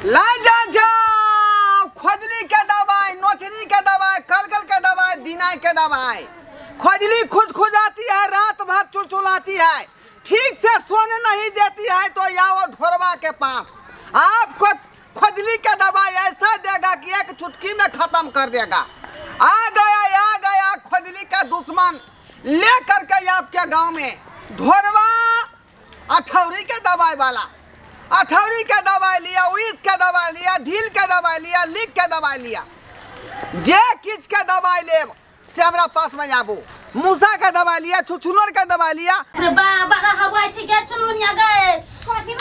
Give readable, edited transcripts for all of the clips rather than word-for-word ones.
ला जा जाओ खोजली के दवाई, नोचनी के दवाई, कलकल के दवाई, दिनाई के दवाई। खोजली खुजखुजाती है, रात भर चुलचुलाती है, ठीक से सोने नहीं देती है, तो आओ ढोरवा के पास, आपको खोजली के दवाई ऐसा देगा कि एक चुटकी में खत्म कर देगा। आ गया खोजली का दुश्मन ले करके आपके गांव में ढोरवा अठौरी के दवाई वाला। अठौरी के दवाई लिया, उड़ीस के दवाई लिया, ढील के दवाई लिया, लीक के दवाई लिया, जे किछ के दवाई लेब से हमरा पास में आबू। मूसा के दवाई लिया, छुछुनर के दवाई लिया। रे बा बड़ा हवा छै गे चुनमुनिया गे,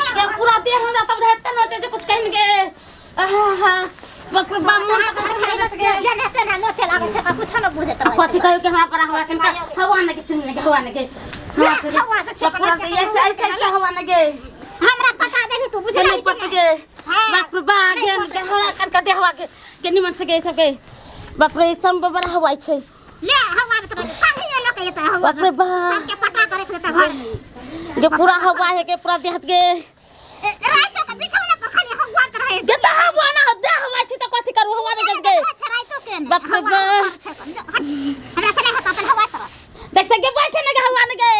गे पूरा देह हमरा तब रहते न छै जे कुछ कहिन गे। आहा, बाप रे बाप, मन तऽ खाइ गे। जेना तेना नोचे लागै छै, कुछो न बुझैत रहै। कथी कहियो के हमरा पर हवा कनका हवा न के चुनने के हवा न के हमरा हवा के छै। पूरा देह ऐसे ऐसे ऐसे हवा न गे। हमरा पटा देबी तू, बुझली? नहीं पट गे। बाप रे बा गे, हमरा कनका देह हवा के गे निमन से गे सब गे। बाप रे, सब बड़ा हवा छै। ले हवा में तो पानी लोक एतै हवा। बाप रे बा, सबके पटा करे के घर में गे पूरा हवा है गे, पूरा देह गे। रातो के बिछौना पर खाली हवा रहे गे। तऽ हवा ना देह हवा छै तऽ कथी करू, हवा ने गे। रातो के ने बाप रे हवा बा। हमरा से नहीं होता अपन हवा तरह। देखते गे, बैठे ने गे हवा ने गे।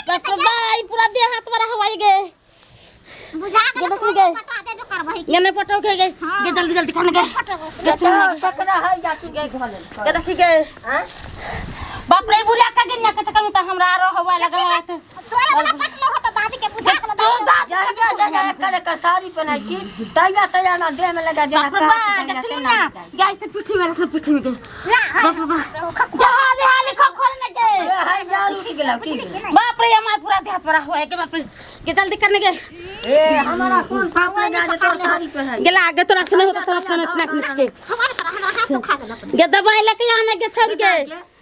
बाप रे बा, ई पूरा देह हाथ बड़ा हवा गे। बुझा गे गेल। देखू गे। पटा देबे करबही। गे नहीं पटाओ गे। गे गे जल्दी जल्दी खाने गे गे चुन ककरा है जा तू गे घर गे। देखी गे, बाप रे, बुढ़िया का गिनिया के चक्कर में तो हमरा आरो हवा लगा हुआ है। तोरा वाला पटलो हो तो दादी के बुझा गेलो। तो दादी जहिया जहिया करे के साड़ी पहनै छी तहिया तहिया ना देह में लगा जेना बाप रे बा गे, चुन ना गे, ऐसे पीठी में रखले, पीठी में गे। बाप रे बा गे, हाली हाली खब खोल ने गे। है जान उठ गेलौ की? बाप रे, हमार पूरा देह पर हुआ है के। बाप रे गे, जल्दी करने गे। ए, हमारा कोन पाप लगा जे तोर साड़ी पहनै गेला आगे तोरा से नहीं होता, तोरा फोन इतना खींच के हवा तरह हमरा हाथ दुखा गेल अपने। गे दवाई लेके आने गे छोड़ गे।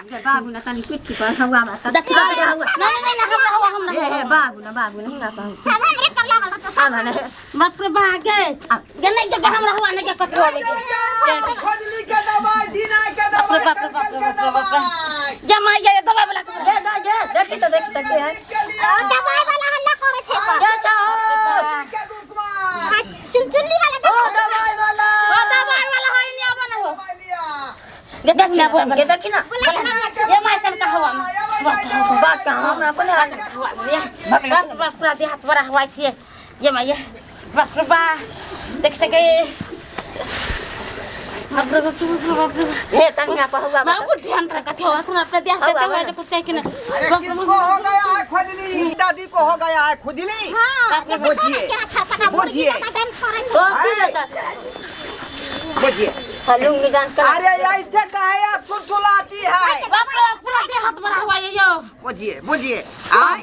गे बाबू ना तनी पिट्ठी पर हवा में देखी, नहीं नहीं नहीं, हमरा हवा हमरा ए बाबू ना, बाबू ना, हमरा कहू। सब हमरे पर लागल रहतो सब। आब ने। बाप रे बा गे गे, नहीं गे, हमरा हवा नहीं गे, कथी होवे गे? खोजली के दवाई, दिनाई के दवाई, बाप रे बाप कलकल रे के बाप रे बाप रे। दवाई। जमा ये दवाई वाला के। गे गे गे, देखी तो, देखी तो के है? दवाई वाला हल्ला करे छै। के चाहो? के दुश्मन चुलचुल्ली वाला। ओ दवाई वाला। ओ दवाई वाला होई नहीं आबो ना हो। दवाई लिया। गे देख ना बोल। गे देखी ना। ये माय तनका हवा में बात का हमरा अपने हवा में ये बाप रे बाप, पूरा देह हाथ बड़ा हवा छिए ये माय ये। बाप रे बा, देखते के बाप रे बाप रे बाप रे। हे तनिया पर हुआ। बाबू ध्यान तरह कथी हो तोरा अपने देह देते हुए जे कुछ कह के ना। अरे, किसको हो गया है खुजली? दादी को हो गया है खुजली। बुझिए। छरपटा बुझिए। डांस करे। तो की बता? बुझिए। लुंगी डांस कर। अरे, ऐसे काहे आप चुलचुलाती है? बाप रे बाप, पूरा देह हाथ बड़ा हुआ ये यो। बुझिए बुझिए, आय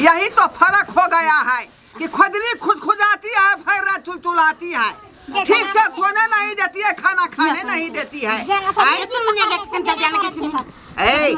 यही तो फर्क हो गया है कि खुजली खुजखुजाती है, फिर रात चुलचुलाती है, ठीक से सोने नहीं देती है, खाना खाने नहीं देती है। आय? ये चुनमुनिया के कंचा जाने के चिंता। ए,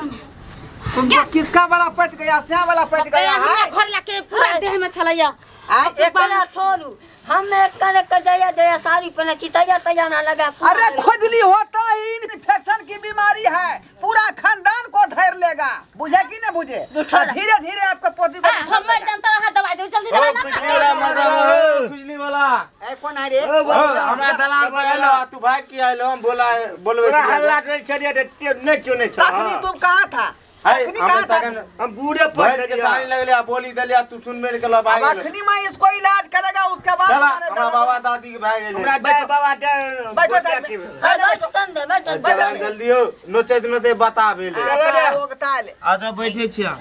तुमको किसका वाला पट गया? श्याम वाला पट गया है। घर लाके पूरा देह में छलैया। आय? एकरा छोड़ू, हम एक के जया जया साड़ी पहने छी तैया तैया ना लगा। अरे, खुजली होता ही इन्फेक्शन की बीमारी है, पूरा खानदान को धर लेगा, बुझे कि नहीं बुझे? धीरे धीरे आपका पोती को हम मर जाम त हाथ दवाई दे, जल्दी ओ दवाई ला। खुजली वाला मर्दा, ओ खुजली वाला। ए, कौन है रे? ओ, हमरा दलाल पर आइलो, तू भाग के आइलो, हम बोला बोलबे। तोरा हल्ला करै छलियै तऽ ते नहि चुनै छह। तखनी तुम कहाँ था? है अखनी हम कहाँ था? तखन हम बूढ़े पर भैंस के छलियै। सानी लगले आ बोली देलिया, तू सुनबे नहि केलऽ, अब भाग गेलो। अखनी मैं इसको इलाज करेगा, उसके बाद चला तुम्हारे हमरा दर्द- बाबा दादी के भाग गेलै। हमरा दाय बाबा दाय। बैठो साइड में। बैठन दे, बैठन दे। चला जल्दी हो, नोचैत नोचैत बता भेलै। आता होगता है। अच्छा, बैठे छियै।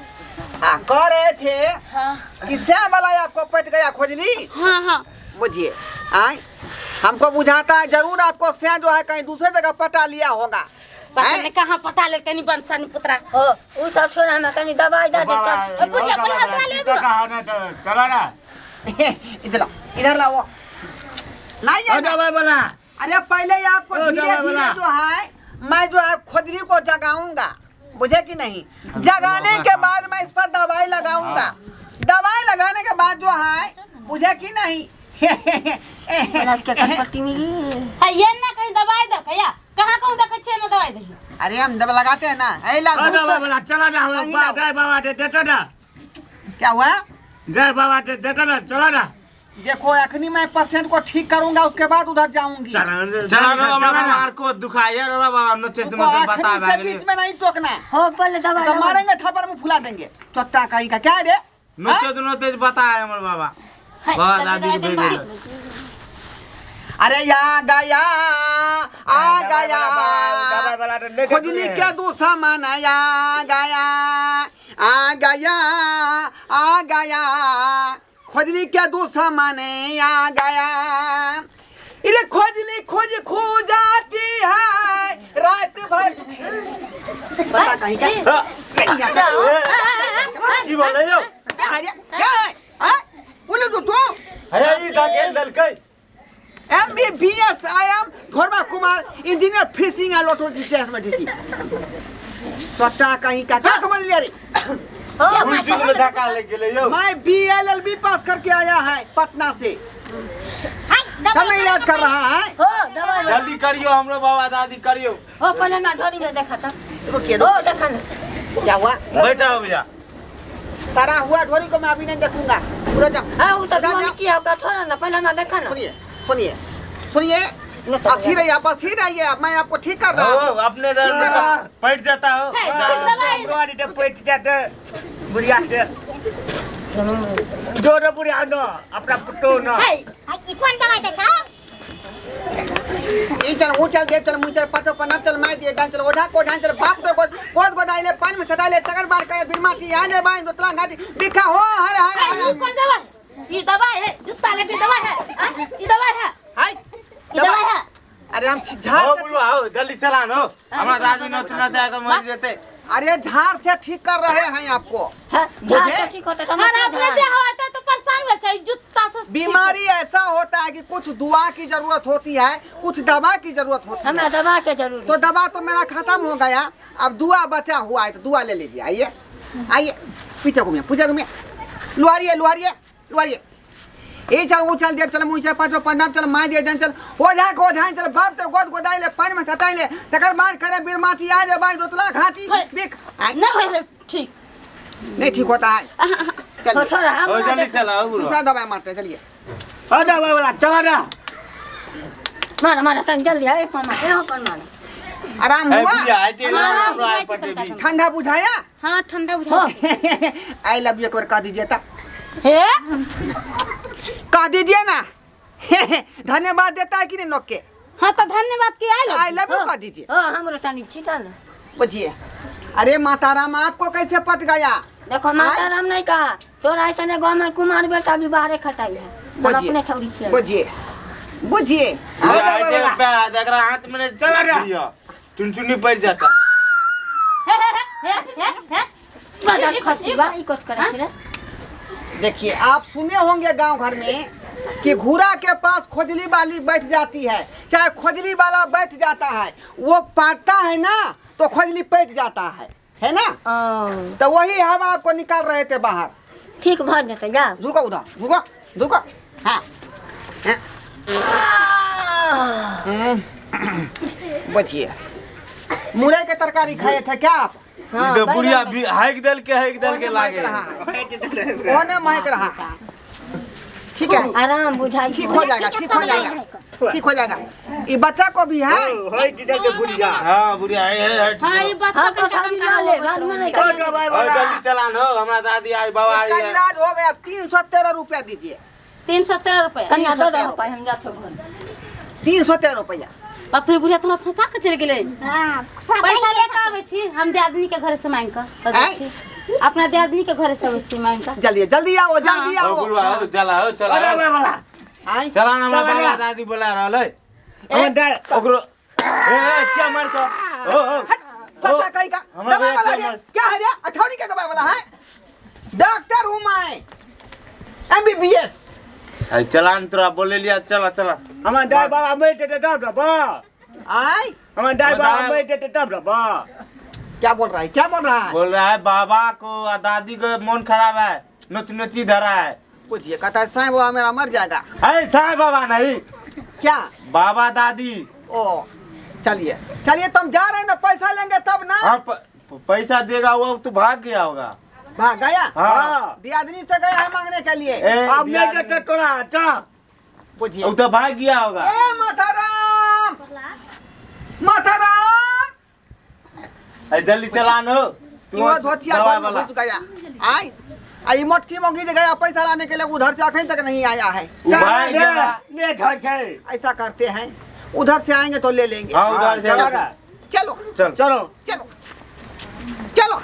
हाँ, कह रहे थे कि श्याम वाला आपको पट गया खुजली? हाँ हाँ। बुझिए, आय हमको बुझाता है जरूर आपको श्याम जो है कहीं दूसरे जगह पटा लिया होगा। पता नहीं कहाँ पटा ले कनी बनसन पुत्रा। ओ उ सब छोड़, हमरा कनी दवाई दे दे। बाबा, ओ बुढ़िया, अपन हाथ दवा ले दू। कहा ना तऽ चला ना। इधर लाओ, इधर लाओ, नहीं ओ है ना? दवाई वाला। अरे, पहले ही आपको ओ, धीरे दवाई धीरे वाला। जो है मैं जो है खुजली को जगाऊंगा, बुझे कि नहीं? जगाने के बाद मैं इस पर दवाई लगाऊंगा। दवाई लगाने के बाद जो है, बुझे कि नहीं? के कनपट्टी मिली है ये ना कहीं दवाई दे कया, कहाँ कहूँ देखै छियै ना दवाई दे। अरे, हम जब लगाते हैं ना, ऐ ला। ओ दवाई वाला, चला ना हमरा। कहीं लाओ। दाय बाबा दे देतो ना। क्या हुआ? जय बाबा दे देतो ना, चला ना। देखो अखनी मैं पेशेंट को ठीक करूंगा, उसके बाद उधर जाऊंगी। चला ना हमरा बाबा को दुखाए रे बाबा, नचे तुमको तुम बता आखिरी से बीच में नहीं टोकना, हो पहले दवाई तो मारेंगे थप्पड़ मुंह फुला देंगे। चट्टा कहीं का क्या रे? नचे दुनो तेज बताए हमर बाबा। बाबा दादी के भेज देलक। अरे या गया आ गया खुजली के दुश्मन आ गया आ गया आ गया, खोजली के दुश्मन आ गया। अरे खोजली खोज खो जाती है रात भर, पता कहीं का की बोले यो? क्या है क्या है? हाँ? बोलो तो तू। अरे ई धकेल देलकै। MBBS I am Dhorba Kumar, engineer fishing and Lotte teachers में डीसी। पता कहीं का क्या समझ लिया रे? कोन चीज में धक्का लग गेलै यो? मैं BLLB पास करके आया है पटना से। कल इलाज कर रहा है। हो दवाई जल्दी करियो हमरो बाबा दादी करियो। हो पहले मैं ढोरी में देखा था। रुकिए हो देखा ना क्या हुआ? बैठा हो भैया। सारा हुआ ढोरी को मैं अभी नहीं देखूंगा। उधर जा। हां वो तो जा, जा। किया होगा थोड़ा ना, पहले ना देखा ना। सुनिए सुनिए सुनिए, अस्थिर रहिए आप, अस्थिर रहिए, मैं आपको ठीक कर रहा हूँ। हो अपने दर्द ठीक कर रहा हूँ। बैठ जाता हो। बुढ़िया के जोर बुढ़िया न अपना पुतो न। ई कोन दवाई दै छौ? ई चल ऊ चल देव चल मुँह चल पचो पन्ना चल my दिए गान चल ओझा को ढान चल बाप तो गोद गोद गोदाई ले पानी में छटा ले तगर बार करे बिरमाती आ ले बाई दोतला घाटी बिखा हो हर हर हर। ई कोन दवाई? ई दवाई है जूता लेके दवाई है, ई दवाई है, हाय ई दवाई है। अरे हम झाड़ हो बुलवा हो जल्दी चला न हो, हमरा दादी नच नचा के मर जेते। अरे झाड़ से ठीक कर रहे हैं आपको। हां झाड़ से ठीक होता तो और अपने देह होता तो परेशान हो जाए जूता से। बीमारी ऐसा होता है कि कुछ दुआ की जरूरत होती है, कुछ दवा की जरूरत होती है। हमें दवा के जरूरत। तो दवा तो मेरा खत्म हो गया, अब दुआ बचा हुआ है तो दुआ ले लीजिए। आइए आइए पीछे घूमिए पीछे घूमिए, लुहारिए लुहारिए लुहारिए। ए चल वो चल देव चल मुँह चल पाँचो प्रणाम चल my दे जन चल ओझा को ओझा चल बाप तो गोद गोदाई ले पानी में सताई ले तकर मार करे बीरमाती आ जा बाई दोतला घाटी बिक। नहीं हो ठीक, नहीं ठीक होता है। चलिए थोड़ा हम हो जल्दी चलाओ बुलवा। दूसरा दवाई मारते चलिए। ओ दवाई वाला चला ना। मारा मारा तन जल्दी आए फोन मार ए फोन मार। आराम हुआ? ठंडा बुझाया? हाँ ठंडा बुझाया। I love you एक बार कह दीजिए ता। हे कह दीजिए ना। धन्यवाद देता है कि नहीं लोग के? हाँ तो धन्यवाद की I love you कह दीजिए। हां हमरो तनी छिता ना बुझिए। अरे माता राम आपको कैसे पट गया? देखो माता राम नहीं कहा तोरा ऐसा ने गांव में कुमार बेटा भी बाहरे खटाई है। हम अपने छौरी छियै। बुझिए बुझिए हाथ में चला रहा चुनचुनी पड़ जाता। हे हे हे हे बदल खसी बा ई कोट करे रे। देखिए आप सुने होंगे गांव घर में कि घूरा के पास खोजली वाली बैठ जाती है, चाहे खोजली वाला बैठ जाता है, वो पाता है ना तो खोजली पैठ जाता है ना? तो वही हम आपको निकाल रहे थे बाहर। ठीक भाग जाते जा। झुको उधर झुको झुको। हाँ बचिए। मुरई के तरकारी खाए थे क्या आप? हाँ, तो बुढ़िया भी हाइक दल के लागे रहा ओने महक रहा। ठीक है आराम बुझाई। ठीक हो जाएगा ठीक हो जाएगा ठीक हो जाएगा। ये बच्चा को भी है। हां बुढ़िया है। हां ये बच्चा के काम ले बाद में नहीं जल्दी चलान हो हमरा दादी आई बाबा आई। इसका इलाज हो गया। 313 रुपया दीजिए। 313 रुपया कन्या दो रुपया हम जात घर। 313 रुपया। बाप रे बुढ़िया तोरा फंसा के चल गेलै। हां पैसा लेके आबै छी हम दियादनी के घर से मांग के अपना दियादनी के घर से आबै छी मांग के। जल्दी जल्दी आओ जल्दी आओ। चला हो चला अरे वाला आई चला ना हमरा बाबा दादी बोला रहल है। ओकरो ए क्या मार तो ओ ओ पता कहीं का दवाई वाला रे क्या है रे? अठौरी के दवाई वाला है। डॉक्टर हूं मैं MBBS। अरे चलान तोरा बोले लिया चला चला। हमर दाई बाबा मर जेतै तब रहबा। आई हमर दाई बाबा मर जेतै तब रहबा। क्या बोल रहा है क्या बोल रहा है? बोल रहा है बाबा को और दादी को मन खराब है, नोच नोची धरा है। पूछिए कहता है साईं बाबा मेरा मर जाएगा। अरे साईं बाबा नहीं क्या बाबा दादी। ओ चलिए चलिए तुम जा रहे हैं ना पैसा लेंगे तब ना। हाँ पैसा देगा वो तो भाग गया होगा। भाग गया। हाँ। दियादनी से गया है मांगने के लिए। ए, अब नहीं दियादनी- देते तोरा, जा। बुझिए। वो तो भाग गया होगा। ए माथाराम, माथाराम। ए, जल्दी चलान हो तू। इहो धोतिया दवा घर में वाला। घुस गया। आई आई मोटकी मोगी जे गया पैसा लाने के लिए, उधर से अखन तक नहीं आया है। वो भाग ले, गया। ले घर से। ऐसा करते हैं, उधर से आएंगे तो ले लेंगे। हाँ, उधर से। चलो ना। चलो। चल। चलो। चलो चलो।